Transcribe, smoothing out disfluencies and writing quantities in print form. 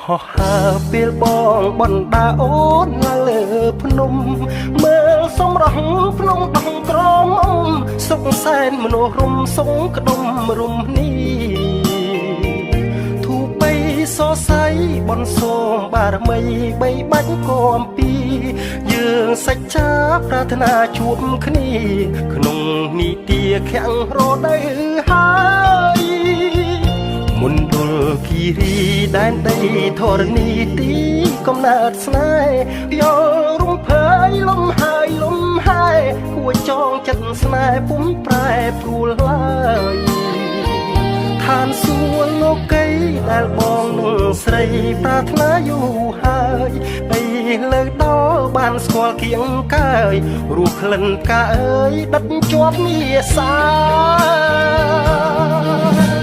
ហោះហើរពេលបងបណ្ដាអូនឡើងលើភ្នំមើលសំរស់ភ្នំដោះក្រមុំសុខសែនមនោរមសងក្ដុំរំនេះធូបីសរសៃបនសូមបារមីបីបាច់គំពីយើងសច្ចាប្រាថ្នាជួបគ្នាក្នុងនីតិខាំងរដូវហើយមណ្ឌលគិរីដែនដីធរណីទីកំណើតស្នេហ៍យល់រំភើយលំហើយលំហើយគួចចងចិត្តស្នេហ៍ពុំប្រែប្រួលឡើយឋានសួគ៌លោកីដែលបងនឹងស្រីប្រាថ្នាយូរហើយបីលើដល់បានស្គាល់គៀងកាយរស់ក្លិនផ្កាអើយដិតជាប់នីសា។